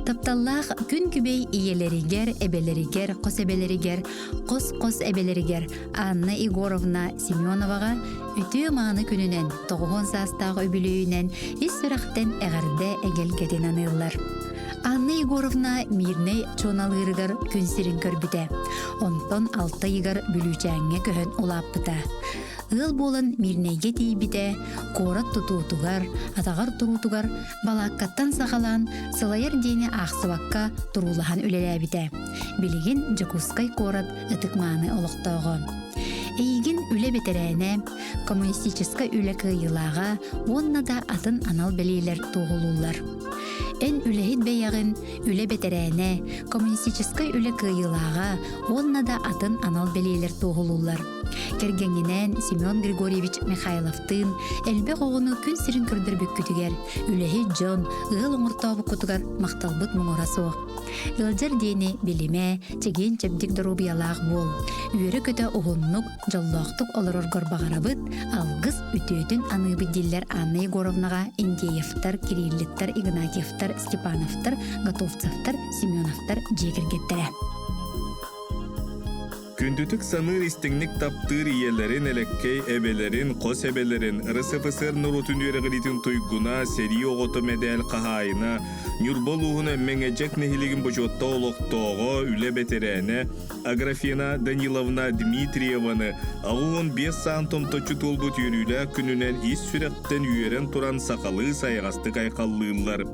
Тапталлаах күн күбэй ийэлэригэр, эбэлэригэр, хос эбэлэригэр, хос-хос эбэлэригэр Анна Егоровна Семеноваҕа үтүө-мааны күнүнэн, тоҕуһуон саастаах үбүлүөйүнэн ис сүрэхтэн эҕэрдэ эгэлгэтин аныыллар. Анна Егоровна Мирнэй Чуоналыырыгар күн сирин көрбүтэ. Онтон алта ыйыгар Бүлүүчээҥҥэ көһөн улааппыта. Ыал буолан Мирнэйгэ тиийбитэ, куорат тутуутугар, атаҕар туруутугар балааккаттан саҕалаан сылайар диэни аахсыбакка туруулаһан үлэлээбитэ. Билигин Дьокуускай куорат ытык-мааны олохтооҕо. Эйигин үлэ бэтэрээнэ, коммунистическай үлэ кыайыылааҕа уонна да атын анал бэлиэлэр туоһулууллар. Эн үлэһит бэйэҕин үлэ бэтэрээнэ, коммунистическай үлэ кыайыылааҕа уонна да атын анал бэлиэлэр туоһулууллар. Кэргэҥҥинээн Семен Григорьевич Михайловтыын элбэх оҕону күн сирин көрдөрбүккүтүгэр, үлэһит дьон, ыал оҥортообуккутугар махталбыт муҥура суох. Ыалдьар диэни билимэ, чэгиэн-чэбдик доруобуйалаах буол. Үөрэ-көтө уһуннук, дьоллоохтук олороргор баҕарабыт, алгыс үтүөтүн аныыбыт дииллэр Анна Егоровнаҕа Индеевтар, Кириллиттар, Игнатьевтар, Степановтар, Готовцевтар, Семеновтар дьиэ кэргэттэрэ. Күндүтүк саныыр истиҥник таптыыр ийэлэрин, элэккэй эбэлэрин, хос эбэлэрин, РСФСР норуотун үөрэҕириитин туйгуна, сэрии оҕото мэдээл хаһаайына, Ньурба улууһун Мэҥэдьэк нэһилиэгин бочуоттаах олохтооҕо, үлэ бэтэрээнэ Аграфена Даниловна Дмитриеваны 85 саан томточчу туолбут үөрүүлээх күнүнэн ис сүрэхтэн үөрэн туран сахалыы сайаҕастык айхаллыыллар.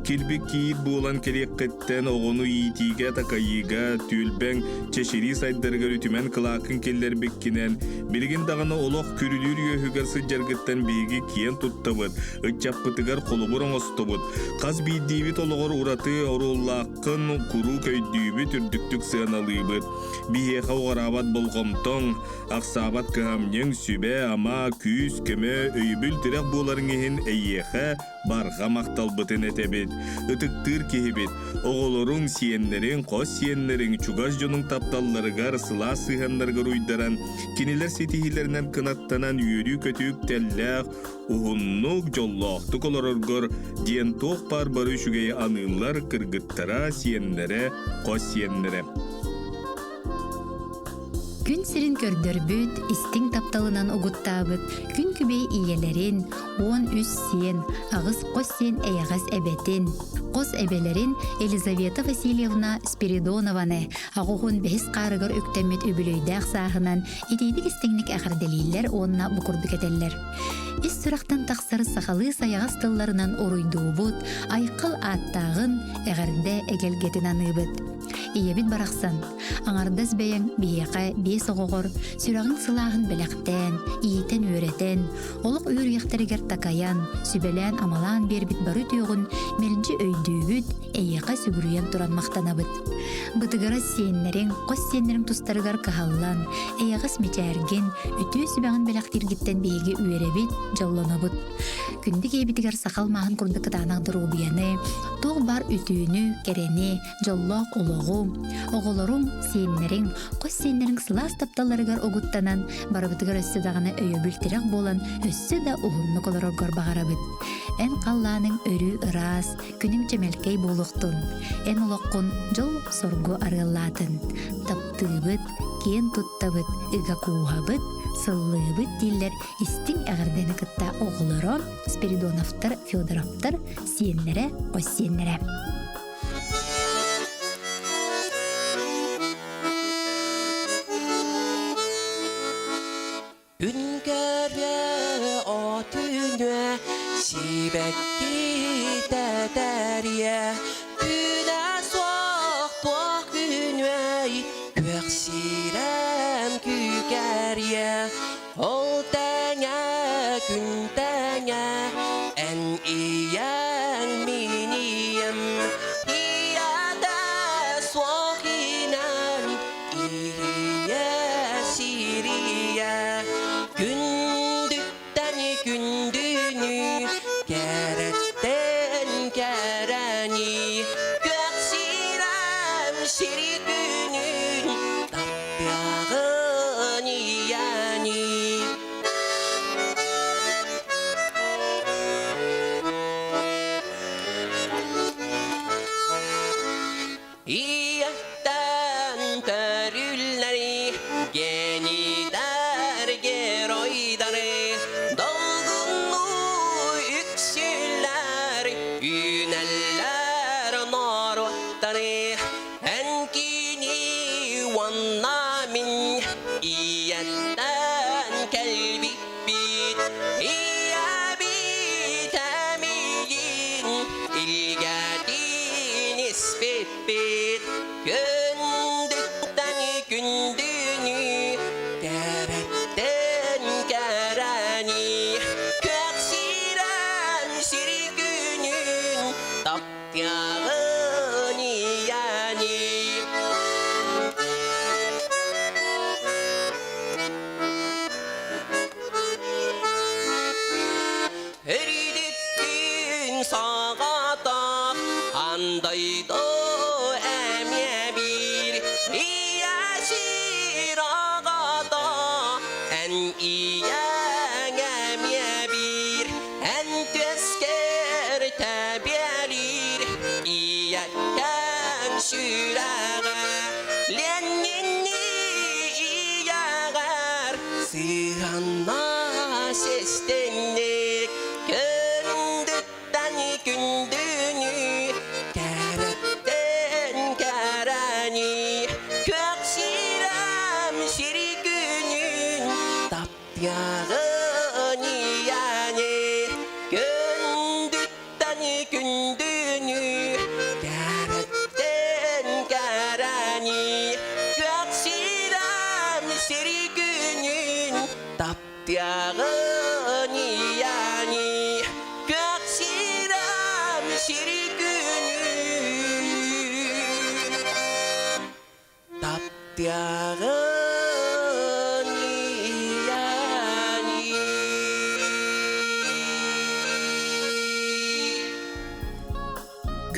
Килбик киит буолан кэлиэххиттэн оҕону иитиигэ, такайыыга, түөлбэҥ чэчирии сайдарыгар үтүмэн кылааккын киллэрбиккинэн, билигин даҕаны олох күрүлүүр үөһүгэр сылдьаргыттан биһиги киэн туттабыт, ыччаппытыгар холобур оҥостобут. Хас биирдиибит олоҕор ураты оруоллааххын куруук өйдүүбүт, үрдүктүк сыаналыыбыт. Биһиэхэ уҕараабат болҕомтоҥ, ахсаабат кыһамньыҥ, сүбэ-ама, күүс-көмө, өйөбүл-тирэх буоларыҥ иһин эйиэхэ барҕа махталбытын этэбит. Ытыктыыр киһибит, оҕолоруҥ, сиэннэриҥ, хос сиэннэриҥ, чугас дьонуҥ тапталларыгар, сылаас сыһыаннарыгар уйдаран, кинилэр ситиһиилэринэн кынаттанан үөрүү-көтүү үктэллээх, уһуннук, дьоллоохтук олороргор диэн туох баар бары үчүгэйи аныыллар кыргыттара, сиэннэрэ, хос сиэннэрэ. Күн сирин көрдөрбүт, истиҥ тапталынан угуттаабыт күн күбэй ийэлэрин, 13 сиэн, аҕыс хос сиэн эйэҕэс эбэтин, хос эбэлэрин Елизавета Васильевна Спиридонованы аҕуһун бэһис хаарыгар үктэммит үбүлүөйдээх сааһынан итиитик-истиҥник эҕэрдэлииллэр уонна бу курдук этэллэр. Ис сүрэхтэн тахсар сахалыы сайаҕас тылларынан уруйдуубут, айхал ааттааҕын, эҕэрдэ эгэлгэтин аныыбыт. Ийэбит барахсан, аҥардас бэйэҥ биһиэхэ биэс оҕоҕор сүрэҕиҥ сылааһын бэлэхтээн, иитэн-үөрэтэн, олох үөрүйэхтэригэр такайан, сүбэлээн-амалаан биэрбит бары үтүөҕүн мэлдьи өйдүүбүт, эйиэхэ сүгүрүйэн туран махтанабыт. Бытыгырас сиэннэриҥ, хос сиэннэриҥ тустарыгар кыһаллан, эйэҕэс мичээргин, үтүө сүбэҕин бэлэхтииргиттэн биһиги үөрэбит, дьоллонобут. Күндү киһибитигэр саха алмааһын курдук кытаанах доруобуйаны, туох баар үтүөнү, кэрэни, дьоллоох олоҕу, оҕолоруҥ, сиэннэриҥ, хос сиэннэриҥ сылаас тапталларыгар угуттанан, барыбытыгар өссө даҕаны өйөбүл-тирэх буолан, өссө да уһуннук олороргор баҕарабыт. Эн халлааныҥ өрүү ыраас, күнүҥ чэмэлкэй буолуохтун. Эн олоххун дьол-соргу арыаллаатын. Таптыыбыт, киэн туттабыт, ыга кууһабыт, сыллыыбыт дииллэр истиҥ эҕэрдэни кытта оҕолоро Спиридоновтар, Федоровтар, сиэннэрэ, хос сиэннэрэ. Күн көрүө от үүнүө, сибэкки тэтэрийэ, күнэ суох туох күнүөй, күөх сирэм күүкэрийэ, ол тэҥэ күн тэҥэ, эн ийэҥ мин ийэм, ийэтэ суох инэн, ийэ сирийэ, күндүттэн күндүнү, кэрэттэн кэрэни, күөх сирэм сири күнүн, таптыаҕын ийэни. Ийэттэн төрүллэри, генийдэр геройдары, долгуннуу үксүллэр, үүнэллэр норуоттары. Эн кини уонна мин ийэттэн кэлбиппит, ийэбит эмиийин илгэтин испиппит. Күндүттэн күндүнү, кэрэттэн кэрэни, күөх сирэм сири күнүн таптыаҕын ийэни. Өрүдүттүн саҕатах андайда эмиэ биир ийэ сир аҕата эн ийэҥ эмиэ биир эн түөскэр тэбиэлиир ийэккэҥ сүрэҕэ Ленинни ийэҕэр сыһанна систинник күндүттэн күндүнү кэрэттэн кэрэни күөх сирэм сири күнүн таптыаҕын ийэни күндүттэн күндүнү кэрэттэн кэрэни күөх сирэм сири күнүн таптыаҕын ийэни күөх сирэм сири күнүн таптыаҕын ийэни.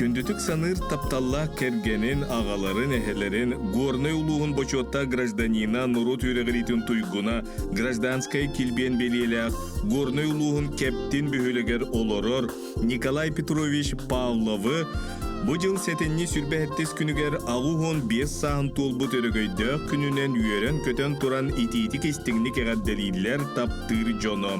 Күндүтүк саныыр тапталлаах кэргэнин, аҕаларын, эһэлэрин, Горнай улууһун бочуоттаах гражданина, норуот үөрэҕириитин туйгуна, гражданскай килбиэн бэлиэлээх Горнай улууһун Кэптин бөһүөлэгэр олорор Николай Петрович Павловы бу дьыл сэтинньи сүрбэһэттис күнүгэр 85 сааһын туолбут өрөгөйдөөх күнүнэн үөрэн-көтөн туран итиитик-истиҥник эҕэрдэлииллэр таптыыр дьоно.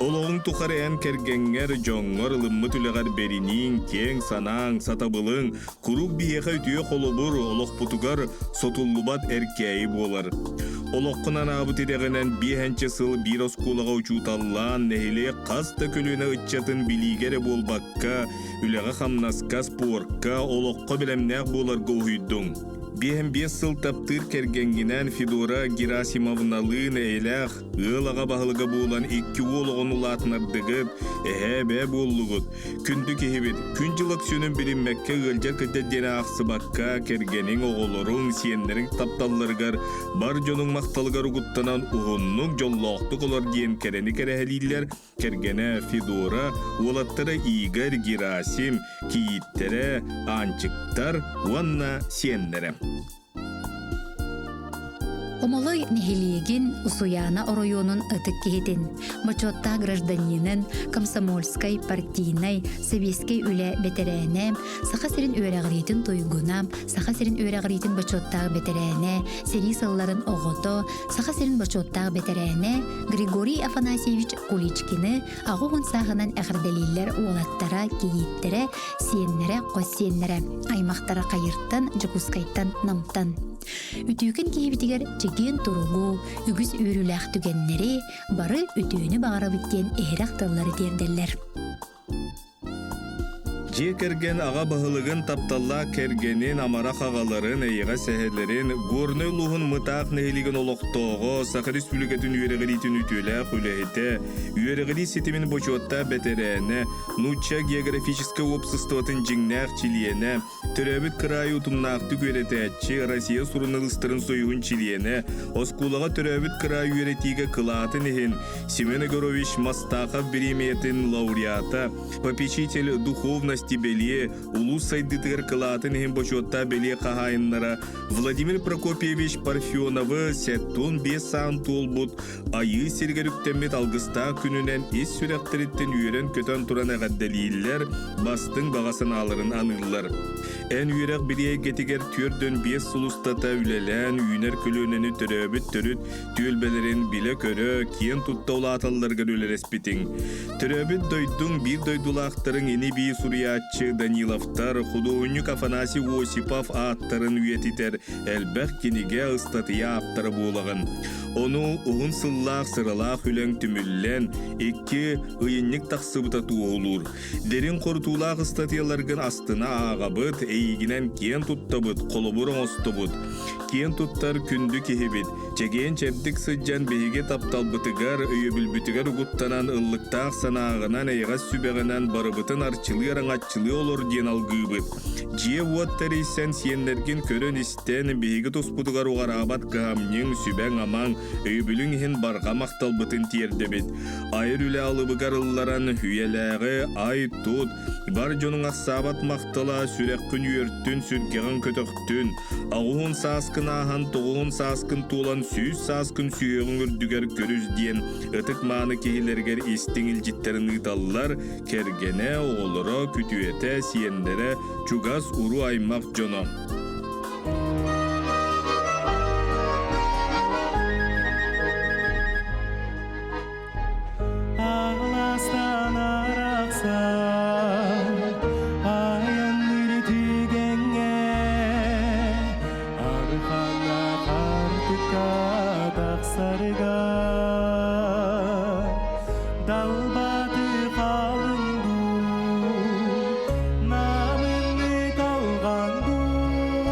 Олоҕуҥ тухары эн кэргэҥҥэр, дьоҥҥор ылыммыт үлэҕэр бэринииҥ, киэҥ санааҥ, сатабылыҥ куруук биһиэхэ үтүө холобур, олохпутугар сотуллубат эркээйи буолар. Олоххун анаабыт идэҕинэн биэһэнчэ сыл биир оскуолаҕа учууталлаан, нэһилиэк хас да көлүөнэ ыччатын билиигэ эрэ буолбакка, үлэҕэ-хамнаска, спорка, олоххо бэлэмнээх буоларга уһуйдуҥ. 55 сыл таптыыр кэргэҥҥинээн Федора Герасимовналыын эйэлээх Ыал аҕа баһылыга буолан икки уол оҕону улаатынардыгыт, эһээ-эбээ буоллугут. Күндү киһибит, күн-дьыл өксүөнүн билиммэккэ ыалдьар кытта диэн аахсыбакка, кэргэниҥ, оҕолоруҥ, сиэннэриҥ тапталларыгар, бар дьонуҥ махталыгар угуттанан уһуннук, дьоллоохтук олор диэн кэрэни кэрэһэлииллэр кэргэнэ Федора, уолаттара Игорь, Герасим, кийииттэрэ, Аанчыктар уонна сиэннэрэ. Омолой нэһилиэгин Усуйаана оройуонун ытык киһитин, бочуоттаах гражданинын, комсомольскай, партийнай, сэбиэскэй үлэ бэтэрээнэ, Саха сирин үөрэҕириитин туйгуна, Саха сирин үөрэҕириитин бочуоттаах бэтэрээнэ, сэрии сылларын оҕото, Саха сирин бочуоттаах бэтэрээнэ Григорий Афанасьевич Куличкины 80 сааһынан эҕэрдэлииллэр уолаттара, кийииттэрэ, сиэннэрэ, хос сиэннэрэ, аймахтара Хайыртан, Дьокуускайтан, Намтан. Үтүөкэн киһибитигэр чэгиэн туругу, үгүс үөрүүлээх түгэннэри, бары үтүөнү баҕарабыт диэн иһирэх тыллары тиэрдэллэр. Дьиэ кэргэн аҕа баһылыгын тапталлаах кэргэнин, амарах аҕаларын, эйэҕэс эһэлэрин, Горнай улууһун Мытаах нэһилиэгин олохтооҕо, Саха Республикатын үөрэҕириитин үтүөлээх үлэһитэ, үөрэҕирии ситимин бочуоттаах бэтэрээнэ, Нуучча географическай уопсастыбатын дьиҥнээх чилиэнэ, төрөөбүт кыраайы утумнаахтык үөрэтээччи, Россия суруналыыстарын союһун чилиэнэ, оскуолаҕа төрөөбүт кыраай үөрэтиигэ кылаатын иһин Семен Егорович Мастахов бириэмийэтин лауреата, попечитель духовности. деятельности бэлиэ, улуус сайдыытыгар кылаатын иһин бочуоттаах бэлиэ хаһаайыннара Владимир Прокопьевич Парфеновы 75 саан туолбут Айыы сиригэр үктэммит алгыстаах күнүнэн ис сүрэхтэриттэн үөрэн-көтөн туран эҕэрдэлииллэр, бастыҥ баҕа санааларын аныыллар. Эн үөрэх билиэйгэтигэр 45 сыл устата үлэлээн үүнэр көлүөнэни төрөөбүт төрүт түөлбэлэрин билэ-көрө, киэн тутта улааталларыгар үлэлэспитиҥ. Төрөөбүт дойдуҥ биир дойдулаахтарыҥ ини-бии суруйааччы Даниловтар, худуоһунньук Афанасий Осипов ааттарын үйэтитэр элбэх кинигэ, ыстатыйа ааптара буолаҕын. Ону уһун сыллаах сыралаах үлэҥ түмүллэн, икки ыйынньык тахсыбыта туоһулуур. Дириҥ хорутуулаах ыстатыйаларгын астына ааҕабыт, эйигинэн киэн туттабыт, холобур оҥостобут. Киэн туттар күндү киһибит, чэгиэн-чэбдик сылдьан биһиги тапталбытыгар, өйөбүлбүтүгэр угуттанан ыллыктаах санааҕынан, эйэҕэс сүбэҕинэн барыбытын арчылыы-араҥаччылыы олор диэн алгыыбыт. Дьиэ-уот тэрийсэн сиэннэргин көрөн-истэн, биһиги туспутугар уҕараабат кыһамньыҥ, сүбэҥ-амаҥ, өйөбүлүҥ иһин барҕа махталбытын тиэрдэбит. Айар үлэ алыбыгар ылларан, үйэлээҕи ай-тут, бар дьонуҥ ахсаабат махтала сүрэххин үөртүн, сүргэҕин көтөхтүн, аҕуһун сааскын ааһан, тоҕуһун сааскын туолан, 100 сааскын сүһүөҕүҥ үрдүгэр көрүс диэн ытык-мааны киһилэригэр истиҥ илдьиттэрин ыыталлар, кэргэнэ, оҕолоро, күтүөтэ, сиэннэрэ, чугас уруу-аймах дьоно. Ааластан арахсан айанныыр түгэҥҥэ архана хартыкка тахсарга далбаты халыҥ дуу намыҥҥы талҕан дуу.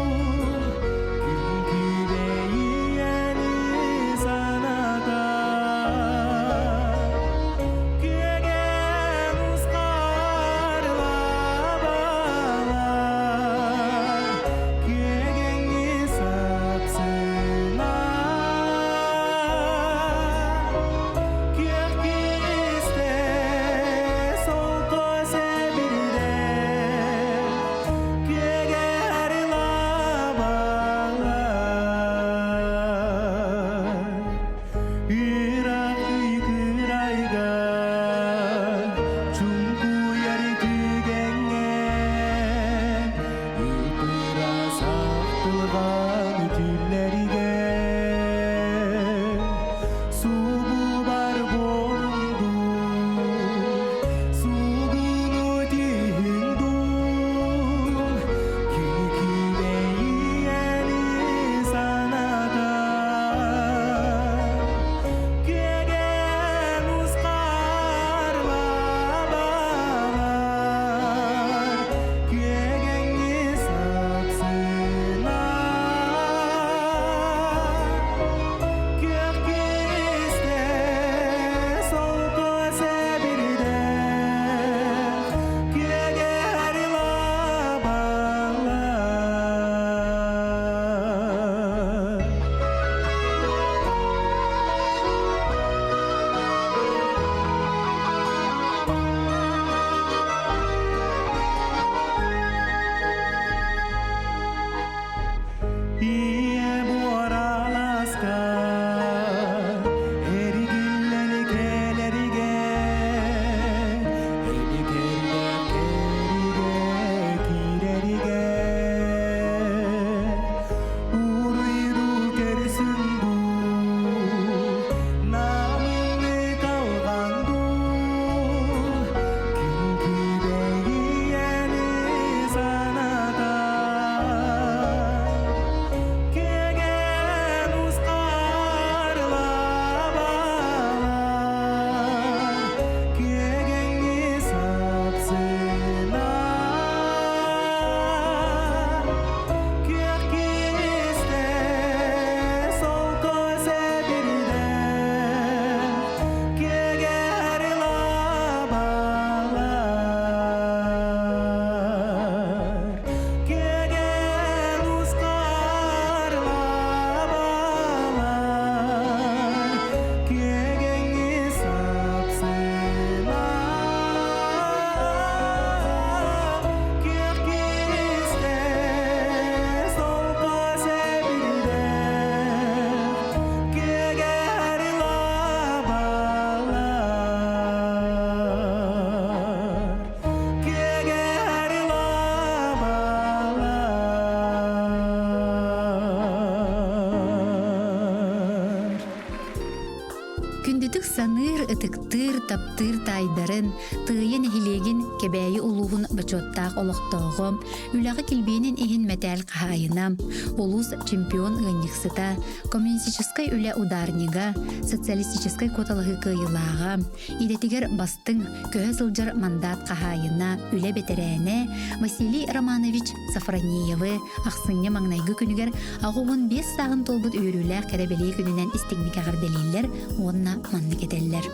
Күндүтүк саныыр, ытыктыыр, таптыыр таайдарын, Тыайа нэһилиэгин Кэбээйи улууһун бочуоттаах олохтооҕо, үлэҕэ килбиэнин иһин мэтээл хаһаайына, улуус чемпион ыанньыксыта, коммунистическай үлэ ударнига, социалистическай куоталаһыы кыайыылааҕа, идэтигэр бастыҥ, көһө сылдьар мандаат хаһаайына, үлэ бэтэрээнэ Василий Романович Сафронеевы ахсынньы маҥнайгы күнүгэр 85 сааһын туолбут үөрүүлээх кэрэ бэлиэ күнүнэн истиҥник эҕэрдэлииллэр уонна маннык этэллэр.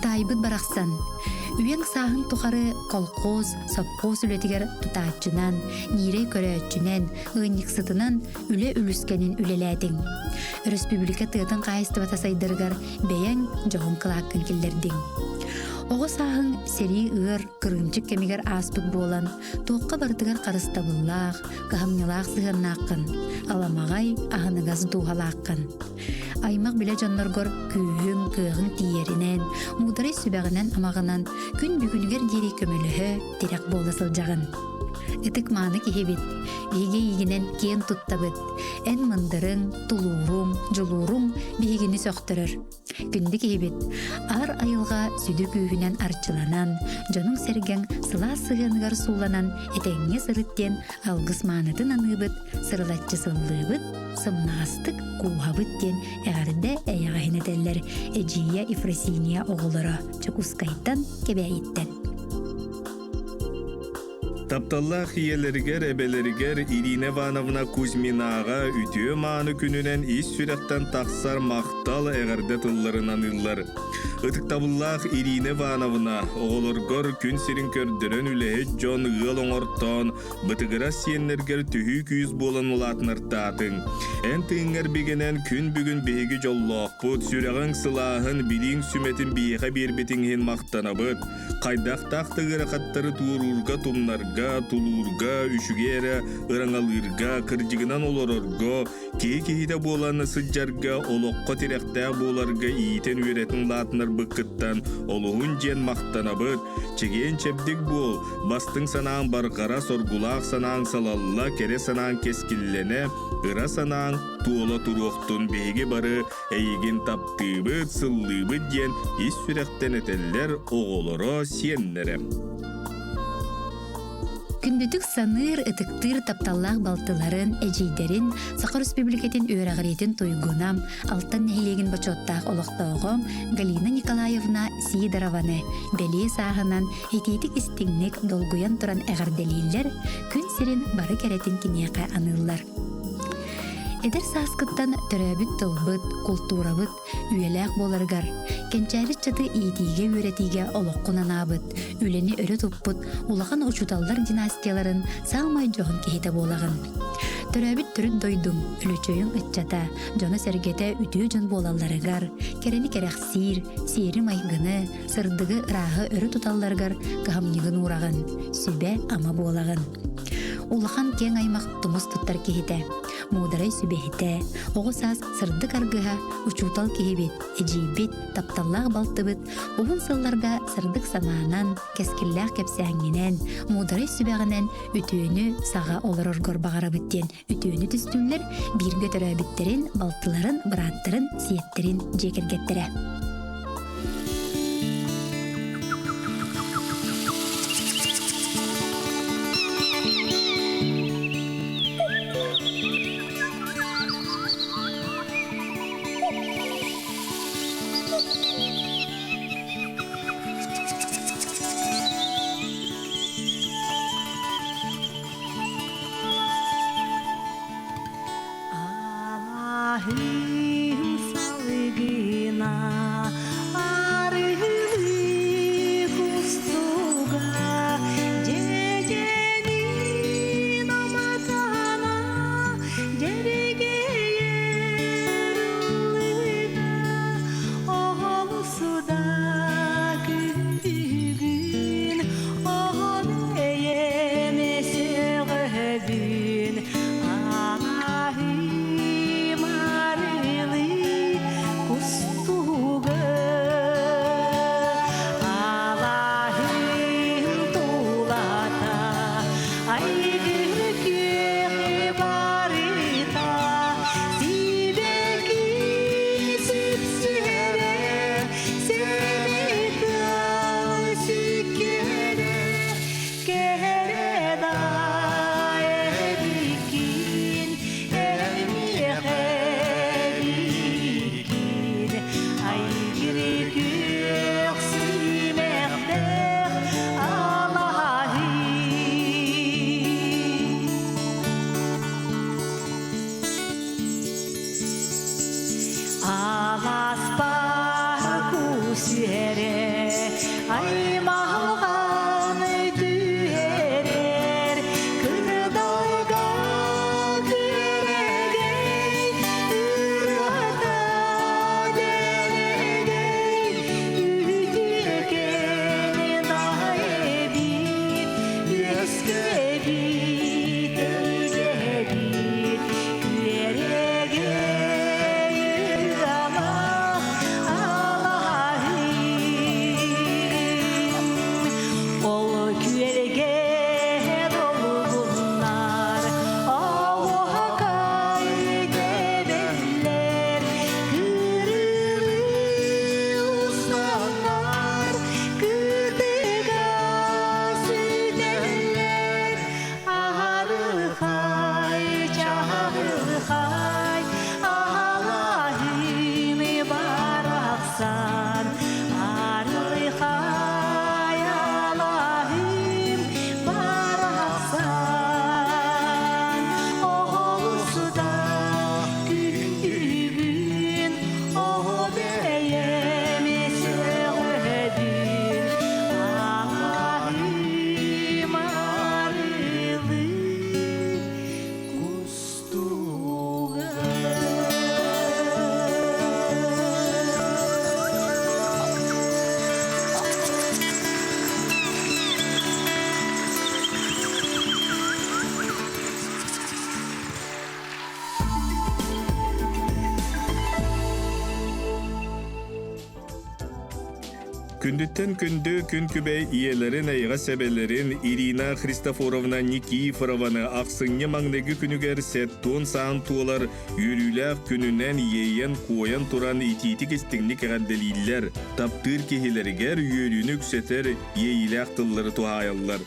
Таайбыт барахсан, үйэҥ сааһын тухары колхоз, сопхуос үлэтигэр тутааччынан, ньиирэй көрөөччүнэн, ыанньыксытынан үлэ үлүскэнин үлэлээтиҥ. Өрөспүүбүлүкэ тыатын хаһаайыстыбата сайдарыгар бэйэҥ дьоһун кылааккын киллэрдиҥ. Оҕо сааһыҥ сэрии ыар, кырыымчык кэмигэр ааспыт буолан, туохха барытыгар харыстабыллаах, кыһамньылаах сыһыаннааххын, аламаҕай, аһыныгас дууһалааххын. Аймах билэ дьонноргор күүһүҥ, кыаҕыҥ тиийэринэн, муударай сүбэҕинэн-амаҕынан күн бүгүнүгэр диэри көмөлөһө, тирэх буола сылдьаҕын. Ытык-мааны киһибит, биһиги эйигинэн киэн туттабыт. Эн мындырыҥ, тулууруҥ, дьулууруҥ биһигини сөхтөрөр. Күндү киһибит, аар айылҕа сүдү күүһүнэн арчыланан, дьонуҥ-сэргэҥ сылаас сыһыаныгар сууланан этэҥҥэ сырыт диэн алгыс маанытын аныыбыт, сырылаччы сыллыыбыт, сымнаҕастык кууһабыт диэн эҕэрдэ эйэҕэһин этэллэр эдьиийэ Ефросиния оҕолоро Дьокуускайтан, Кэбээйиттэн. Тапталлаах ийэлэригэр, эбэлэригэр Ирина Ивановна Кузьминаҕа үтүө-мааны күнүнэн ис сүрэхтэн тахсар махтал эҕэрдэ тылларын аныыллар. Ытыктабыллаах Ирина Ивановна оҕолоргор күн сирин көрдөрөн үлэһит дьон ыал оҥортоон, бытыгырас сиэннэргэр түһүү күүс буолан улаатынартаатыҥ. Эн тыыҥҥар бигэнэн күн бүгүн биһиги дьоллоохпут, сүрэҕиҥ сылааһын, билииҥ сүмэтин биһиэхэ биэрбитиҥ иһин махтанабыт. Хайдахтаах да ыарахаттары туоруурга, тумнарга, тулуурга, үчүгэй эрэ ыраҥалыырга, кырдьыгынан олорорго, киһи киһитэ буолан сылдьарга, олоххо тирэхтээх буоларга иитэн-үөрэтэн улаатынарбыккыттан олуһун диэн махтанабыт. Чэгиэн-чэбдик буол, бастыҥ санааҥ барҕара, соргулаах санааҥ салалла, кэрэ санааҥ кэскиллэнэ, ыра санааҥ туола туруохтун биһиги бары Эйигин таптыыбыт, сыллыыбыт диэн ис сүрэхтэн этэллэр оҕолоро, сиэннэрэ. Күндүтүк саныыр, ытыктыыр тапталлаах балтыларын, эдьиийдэрин Саха Республикатын үөрэҕириитин туйгуна, Алтан нэһилиэгин бочуоттаах олохтооҕо Галина Николаевна Сидорованы бэлиэ сааһынан итиитик-истиҥник долгуйан туран эҕэрдэлииллэр, күн сирин бары кэрэтин киниэхэ аныыллар. Эдэр сааскыттан төрөөбүт тылбыт, култуурабыт үйэлээх буоларыгар, кэнчээри ыччаты иитиигэ-үөрэтиигэ олоххун анаабыт, үлэни өрө туппут улахан учууталлар династияларын саамай дьоһун киһитэ буолаҕын. Төрөөбүт төрүт дойдуҥ, Өлөчөйүҥ ыччата, дьоно-сэргэтэ үтүө дьон буолалларыгар, кэрэни кэрэхсиир, сиэри-майгыны, сырдыгы ырааһы өрө туталларыгар кыһамньыгын уураҕын, сүбэ-ама буолаҕын. Улахан киэҥ аймах тумус туттар киһитэ, муударай сүбэһитэ, оҕо саас сырдык аргыһа, учуутал киһибит, эдьиийбит, тапталлаах балтыбыт уһун сылларга сырдык санаанан, кэскиллээх кэпсээҥҥинэн, муударай сүбэҕинэн үтүөнү саҕа олороргор баҕарабыт диэн үтүөнү түстүүллэр бииргэ төрөөбүттэрин, балтыларын, бырааттарын, сиэттэрин дьиэ кэргэттэрэ. Алаһыым салгына арыылыы кустуга дьэдьэнин аматана дьэргэйэр ыллыга оҕолсуда күндүгүн оҕом эйэм сөҕөбүн Алаһыым арыылыы Аймалҕан түһэрэр кырдалга күөрэгэй ырыата дэлэгэй үтүөкэн эбит үөскэбит өйдөбүт күөрэгэй ырыалаах алаһым ол күөрэгэй долгуннар оһуокай тэбэллэр кырылыы устаннар кытыга сүтэллэр Аһарыхай, чаһарыхай, аһалаһыны барахсан, арыхай, алаһым барахсан. Оҕолусуда күндүбүн, оҕо бэйэм сөҕөбүн, алаһым арылы кустуга. Күндүттэн күндү күн күбэй ийэлэрин эйэҕэс эбэлэрин Ирина Христофоровна Никифорованы ахсынньы маҥнайгы күнүгэр сеттуон саан туолар үөрүүлээх күнүнэн иэйэн-куойан туран итиитик истиҥник эҕэрдэлииллэр, таптыыр киһилэригэр үөрүүнү үксэтэр иэйиилээх тыллары туһаайаллар.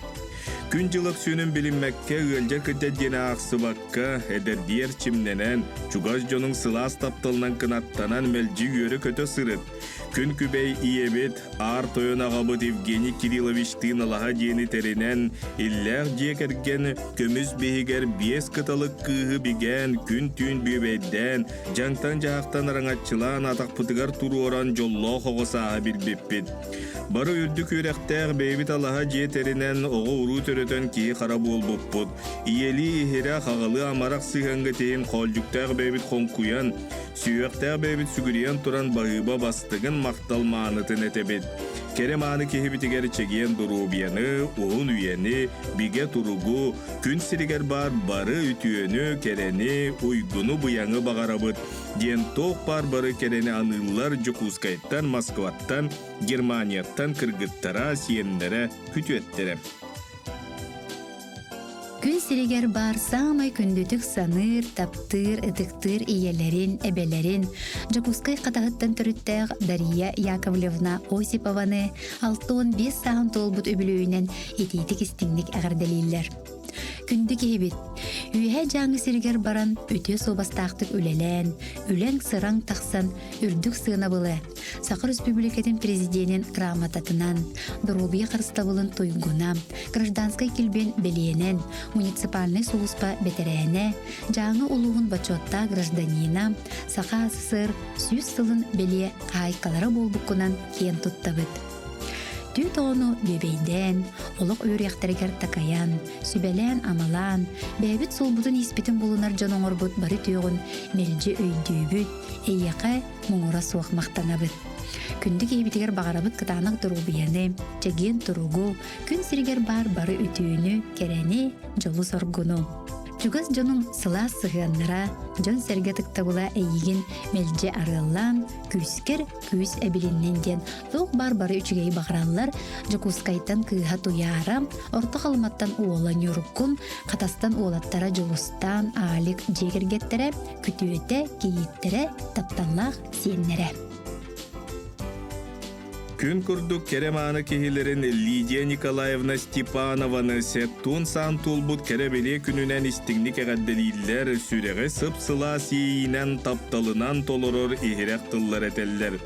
Күн-дьыл өксүөнүн билиммэккэ ыалдьар кырдьар диэни аахсыбакка, эдэрдии эрчимнэнэн, чугас дьонуҥ сылаас тапталынан кынаттанан мэлдьи үөрэ-көтө сырыт. Күн күбэй ийэбит, аар тойон аҕабыт Евгений Кирилловичтыын алаһа дьиэни тэринэн, иллээх дьиэ кэргэн көмүс биһигэр биэс кыталык кыыһы бигээн, күн-түүн бүөбэйдээн, дьаҥтан-дьаһахтан араҥаччылаан атахпытыгар туруоран дьоллоох оҕо сааһы билбиппит. Бары үрдүк үөрэхтээх бэйэбит алаһа дьиэ тэринэн, оҕо-уруу төрөтөн киһи-хара буолбуппут. Ийэлии иһирэх, аҕалыы амарах сыһыаҥҥа тиһин хоолдьуктаах бэйэбит хоҥкуйан, Сүһүөхтээх бэйэбит сүгүрүйэн туран баһыыба бастыҥын махтал маанытын этэбит. Кэрэ мааны киһибитигэр чэгиэн доруобуйаны, уһун үйэни, бигэ туругу, күн сиригэр баар бары үтүөнү, кэрэни, уйгуну-быйаҥы баҕарабыт, диэн туох баар бары кэрэни аныыллар Дьокуускайтан, Москваттан, Германияттан кыргыттара, сиэннэрэ, күтүөттэрэ. Күн сиригэр баар саамай күндүтүк саныыр, таптыыр, ытыктыыр ийэлэрин, эбэлэрин Дьокуускай Хатаһыттан төрүттээх Дария Яковлевна Осипованы 65 сааһын туолбут үбүлүөйүнэн итиитик-истиҥник эҕэрдэлииллэр. Күндү киһибит, Үөһээ Дьааҥы сиригэр баран үтүө суобастаахтык үлэлээн, үлэҥ-сыраҥ тахсан үрдүк сыанабылы Саха Республикатын Президенин грамотатынан, доруобуйа харыстабылын туйгуна, гражданскай килбиэн бэлиэнэн, муниципальнай сулууспа бэтэрээнэ, Дьааҥы улууһун бочуоттаах гражданина, Саха СССР 100 сылын бэлиэ хаһаайкалара буолбуккунан киэн туттабыт. Түүт оҕону бүөбэйдээн, олох үөрүйэхтэригэр такайан, сүбэлээн-амалаан, бэйэбит суолбутун-ииспитин булунар дьон оҥорбут бары түөҕүн мэлдьи өйдүүбүт, эйиэхэ муҥура суох махтанабыт. Күндү киһибитигэр баҕарабыт кытаанах доруобуйаны, чэгиэн туругу, күн сиригэр баар бары үтүөнү, кэрэни, дьолу-соргуну. Чугас дьонуҥ сылаас сыһыаннара, дьон-сэргэ ытыктабыла эйигин мэлдьи арыаллаан, күүскэр күүс эбилиннин диэн туох баар бары үчүгэйи баҕараллар Дьокуускайтан кыыһа Туйаара, Орто Халыматтан уола Ньургун, Хатастан уолаттара Дьулустаан, Алик дьиэ кэргэттэрэ, күтүөтэ, кийииттэрэ, тапталлаах сиэннэрэ. Күн курдук кэрэ-мааны киһилэрин Лидия Николаевна Степанованы сеттуун саан туолбут кэрэ-бэлиэ күнүнэн истиҥник эҕэрдэлииллэр, сүрэҕи сып-сылаас иэйиинэн, тапталынан толорор иһирэх тыллар этэллэр.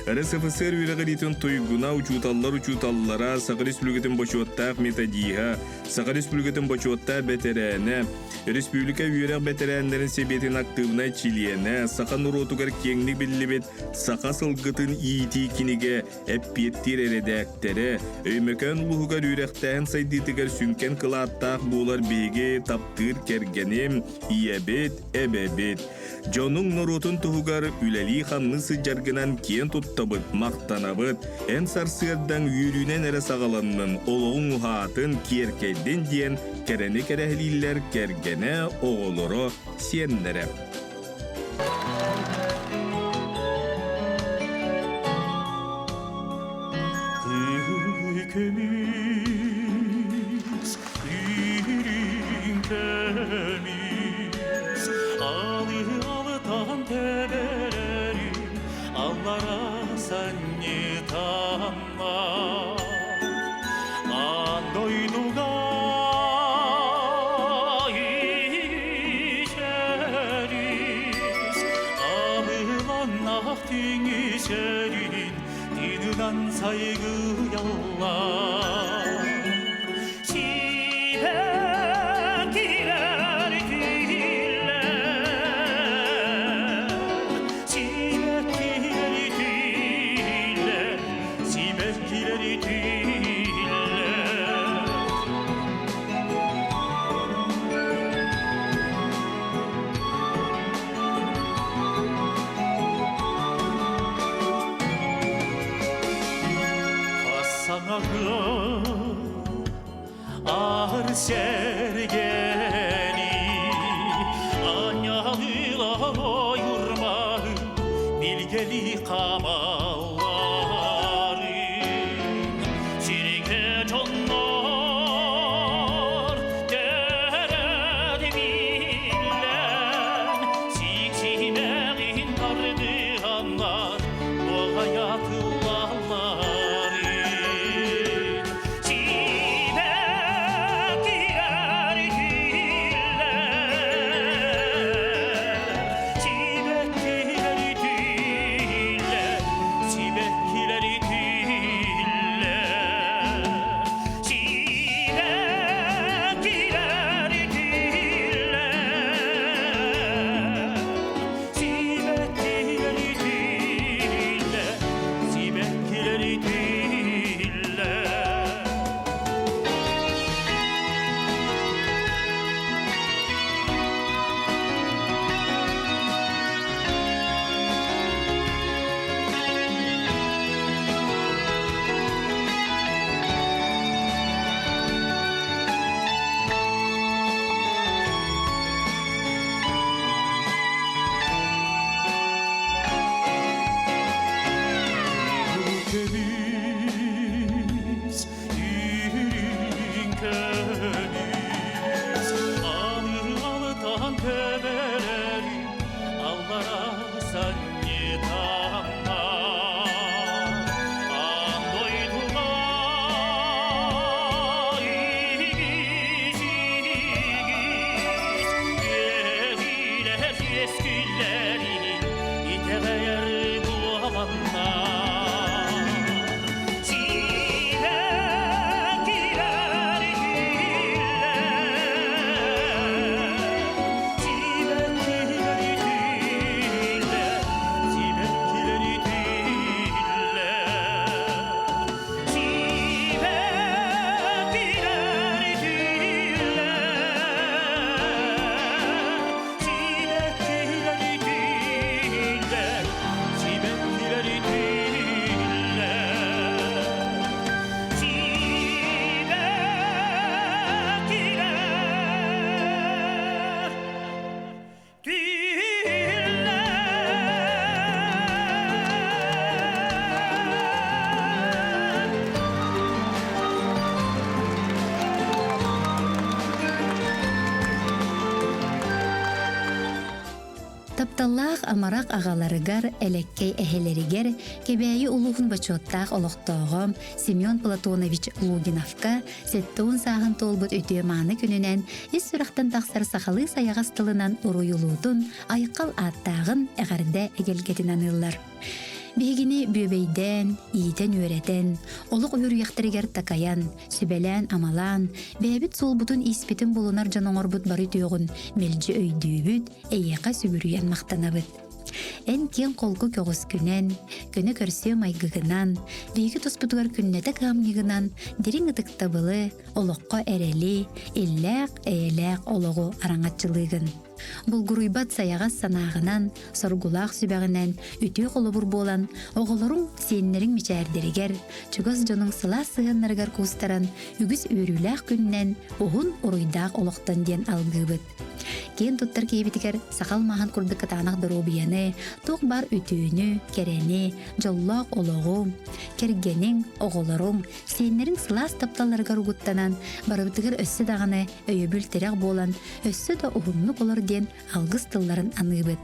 РСФСР үөрэҕириитин туйгуна, учууталлар учууталлара, Саха Республикатын бочуоттаах методиһа, Саха Республикатын бочуоттаах бэтэрээнэ, Республика үөрэх бэтэрээннэрин сэбиэтин актыыбынай чилиэнэ, саха норуотугар киэҥник биллибит Саха сылгытын иитии кинигэ эппиэттиир эрэдээктэрэ, Өймөкөөн улууһугар үөрэхтээһин сайдыытыгар сүҥкэн кылааттаах буолар биһиги таптыыр кэргэним, ийэбит, эбэбит. Дьонуҥ норуотун туһугар үлэлии-хамныы сылдьаргынан киэн туттабыт, махтанабыт. Эн сарсыардаҥ үөрүүнэн эрэ саҕаланнын, олоҕуҥ уһаатын, киэркэйдин диэн кэрэни кэрэһилииллэр кэргэнэ, оҕолоро, сиэннэрэ. Көмүс, үрүҥ көмүс, алы-алытан тэбэрэрин аллара санньытаннар. Аан дойдуга ичэрис, абыланнах түҥүсэрин тыынынан сайгыйаллар. Сибэккилэр тиллэр, сибэккилэр тиллэр, сибэккилэр тиллэр. Саҥаһы аар сэргэни анньалыылар ойурмаһы билгэли хамалларын сиргэ дьоннор дэрэр биллэн сиксимэҕин тардыһаннар туохайа тыллалларын Сибэккилэр тиллэр, сибэккилэр тиллэр, сибэккилэр тиллэр, сибэккилэр тиллэр, сибэккилэр тиллэр, сибэккилэр тиллэр. Көмүс, үрүҥ көмүс, алы-алытан төбөлөрүн аллара санньытанна. Аан дойдуга игис, игис, иэһилэр үөскүллэрин итэҕэйэр буоланнар. Сибэккилэр тиллэр, сибэккилэр тиллэр, сибэккилэр тиллэр, сибэккилэр тиллэр, сибэккилэр тиллэр, сибэккилэр тиллэр, сибэккилэр тиллэр. Тапталлаах амарах аҕаларыгар, элэккэй эһэлэригэр Кэбээйи улууһун бочуоттаах олохтооҕо Семен Платонович Лугиновка 70 сааһын туолбут үтүө-мааны күнүнэн ис сүрэхтэн тахсар сахалыы сайаҕас тылынан уруйулуутун, айхал ааттааҕын эҕэрдэ эгэлгэтин аныыллар. Биһигини бүөбэйдээн, иитэн-үөрэтэн, олох үөрүйэхтэригэр такайан, сүбэлээн-амалаан, бэйэбит суолбутун-ииспитин булунар дьон оҥорбут бары үтүөҕүн мэлдьи өйдүүбүт, эйиэхэ сүгүрүйэн махтанабыт. Эн киэҥ холку көҕүскүнэн, көнө көрсүө майгыгынан, биһиги туспутугар күннэтэ кыһамньыгынан дириҥ ытыктабылы, олоххо эрэли, иллээх, эйэлээх олоҕу араҥаччылыыгын. Булгуруйбат сайаҕас санааҕынан, соргулаах сүбэҕинэн үтүө холобур буолан, оҕолоруҥ, сиэннэриҥ мичээрдэригэр, чугас дьонуҥ сылаас сыһыаннарыгар куустаран, үгүс үөрүүлээх күнүнэн, уһун уруйдаах олохтон диэн алгыыбыт. Киэн туттар киһибитигэр саха алмааһын курдук кытаанах доруобуйаны, туох баар үтүөнү, кэрэни, дьоллоох олоҕу, кэргэниҥ, оҕолоруҥ, сиэннэриҥ сылаас тапталларыгар угуттанан, барыбытыгар өссө даҕаны өйөбүл-тирэх буолан, өссө да уһуннук олор диэн алгыс тылларын аныыбыт.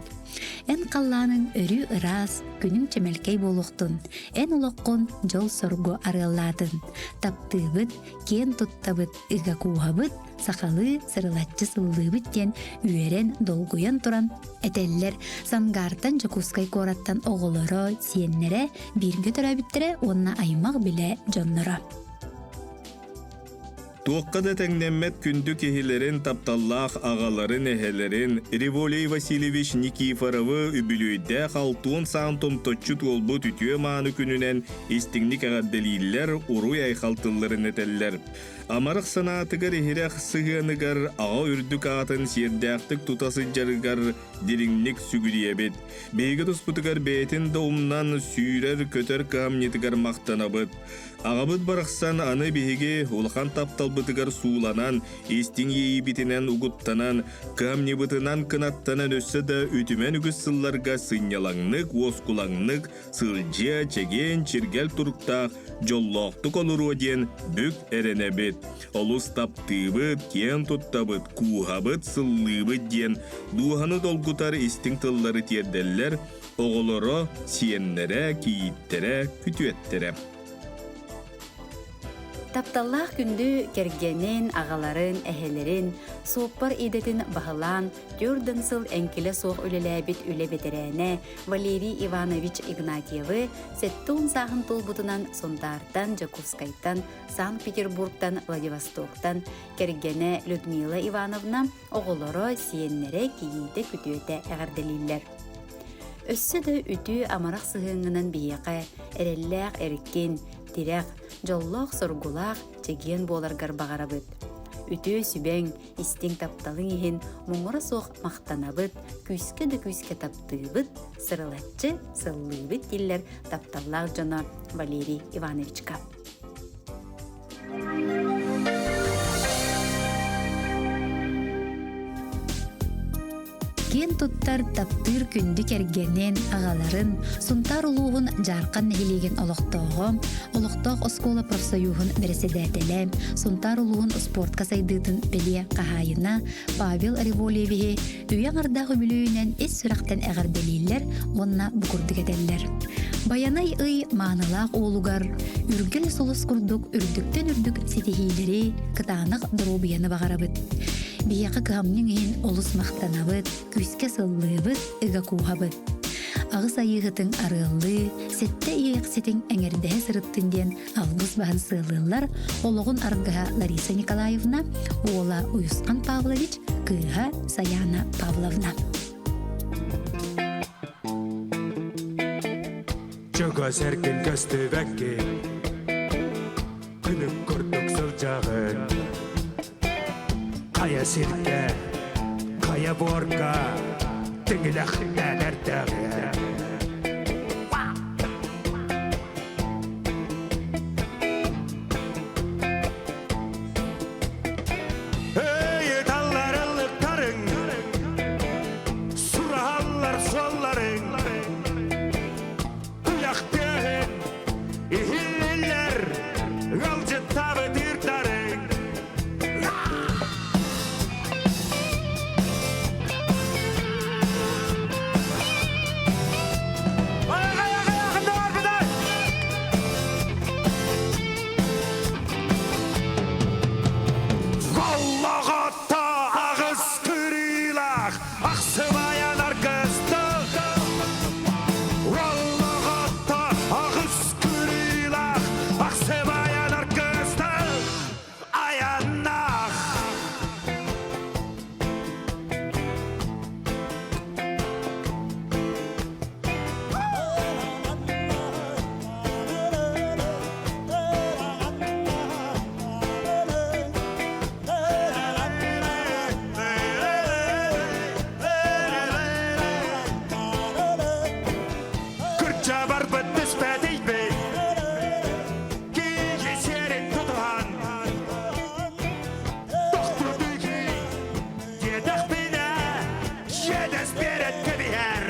Эн халлааныҥ өрүү ыраас, күнүҥ чэмэлкэй буолуохтун, эн олоххун дьол-соргу арыаллаатын. Таптыыбыт, киэн туттабыт, ыга кууһабыт, сахалыы сырылаччы сыллыыбыт диэн үөрэн, долгуйан туран этэллэр Сангаартан Дьокуускай куораттан оҕолоро, сиэннэрэ, бииргэ төрөөбүттэрэ уонна аймах-билэ дьонноро. Туохха да тэҥнэммэт күндү киһилэрин, тапталлаах аҕаларын, эһэлэрин Револий Васильевич Никифоровы үбүлүөйдээх алтуон саан томточчу туолбут үтүө-мааны күнүнэн истиҥник эҕэрдэлииллэр, уруй-айхал тылларын этэллэр. Амарах санаатыгар иһирэх сыһыаныгар аҕа үрдүк аатын сиэрдээхтик тута сылдьарыгар дириҥник сүгүрүйэбит. Биһиги туспутугар бэйэтин да умнан сүүрэр-көтөр кыһамньытыгар махтанабыт. Аҕабыт барахсан аны биһиги улахан тапталбытыгар сууланан, истиҥ иэйиибитинэн угуттанан, кыһамньыбытынан кынаттанан өссө да үтүмэн үгүс сылларга сынньалаҥнык, уоскулаҥнык сылдьыа, чэгиэн, чиргэл туруктаах, дьоллоохтук олоруо диэн бүк эрэнэбит. Олус таптыыбыт, киэн туттабыт, кууһабыт, сыллыыбыт диэн дууһаны долгутар истиҥ тыллары тиэрдэллэр Оҕолоро, сиэннэрэ, кийииттэрэ, күтүөттэрэ. Тапталлаах күндү кэргэнин, аҕаларын, эһэлэрин, суоппар идэтин баһылаан, түөрт сыл эҥкилэ суох үлэлээбит үлэ бэтэрээнэ Валерий Иванович Игнатьевы 70 сааһын туолбутунан Сунтаартан, Дьокуускайтан, Санкт-Петербургтан, Владивостоктан кэргэнэ Людмила Ивановна оҕолоро, сиэннэрэ, кийиитэ, күтүөтэ эҕэрдэлииллэр. Өссө да үтүө амарах сыһыаҥҥынан биһиэхэ эрэллээх эркин, тирэх, дьоллоох-соргулаах, чэгиэн буоларгар баҕарабыт. Үтүө сүбэҥ, истиҥ тапталыҥ иһин муҥура суох махтанабыт, күүскэ да күүскэ таптыыбыт, сырылаччы сыллыыбыт дииллэр тапталлаах дьоно Валерий Ивановичка. Киэн туттар, таптыыр күндү кэргэнин, аҕаларын, Сунтаар улууһун Дьаархан нэһилиэгин олохтооҕо, олохтоох оскуола профсоюһун бэрэссэдээтэлэ, Сунтаар улууһун спортка сайдыытын бэлиэ хаһаайына Павел Револьевиһи үйэ аҥардаах үбүлүөйүнэн ис сүрэхтэн эҕэрдэлииллэр уонна бу курдук этэллэр. Байанай ый маанылаах уолугар үргэл сулус курдук үрдүктэн үрдүк ситиһиилэри, кытаанах доруобуйаны баҕарабыт. Биһиэхэ кыһамньыҥ иһин олус махтанабыт, күүскэ сыллыыбыт, ыга кууһабыт. Аҕыс айыыһытыҥ арыаллыы, сэттэ иэйэхситиҥ эҥэрдэһэ сырыттын диэн алгыс баһын сыалыыллар олоҕун аргыһа Лариса Николаевна, уола Уйусхан Павлович, кыыһа Саяна Павловна. Чугас эргин көстүбэккин, күнүк курдук сылдьаҕын. Хайа сиргэ, хайа буорга тиҥилэхтээн эрдэҕэ. Ыйыталлар ыллыктарыҥ, сураһаллар суолларыҥ, Туйах тыаһын иһиллэр ыалдьыттаабыт ыырдарыҥ. Диэтэхпинэ, дьиэдэс биэрэн кэбиһэр.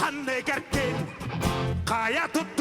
Ханныгар ким хайа тут.